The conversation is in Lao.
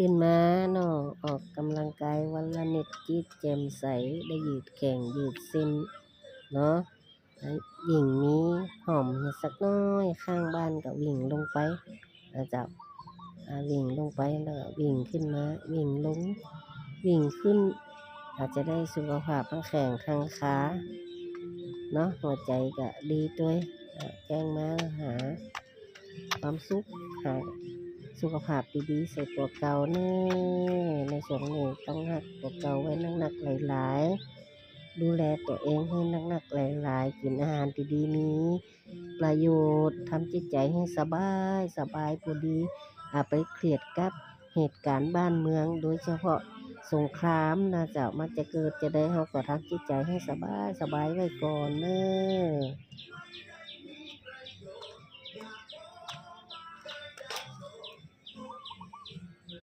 ຕື່ນມາເນາະ ອອກກຳລັງກາຍວັນລະນິດ ຈິດແຈ່ມໃສ ໄດ້ຢືດແຂ້ງຢືດເສັ້ນເນາະ. ຫວັງມີຫອມໃຫ້ສັກໜ້ອຍ ຂ້າງບ້ານກໍຫວິ່ງລົງໄປນະເຈົ້າ ອ່າ ຫວິ່ງລົງໄປ ແລ້ວກໍຫວິ່ງຂຶ້ນມາ ຫວິ່ງລົງ ຫວິ່ງຂຶ້ນ ອາດຈະໄດ້ສຸຂະພາບທັງແຂ້ງທັງຂາເນາະ ຫົວໃຈກໍດີດ້ວຍ ອ່າ ແຈ້ງມາຫາຄວາມສຸກ ຫາສຸຂະພາບດີໆໃສ່ຕົວເກົ່າເນີ. ໃນຊ່ວງນີ້ຕ້ອງຮັກຕົວເກົ່າໄວ້ໜັກໆຫຼາຍໆ ດູແລຕົວເອງໃຫ້ໜັກໆຫຼາຍໆ ກິນອາຫານດີໆ ມີປະໂຫຍດ ທຳຈິດໃຈໃຫ້ສະບາຍໆ ບໍ່ດີ ອາໄປຄຽດກັບເຫດການບ້ານເມືອງ ໂດຍສະເພາະສົງຄາມນະເຈົ້າ ມັກຈະເກີດຈະໄດ້ ເຮົາກໍທຳຈິດໃຈໃຫ້ສະບາຍໆໄວ້ກ່ອນເນີ.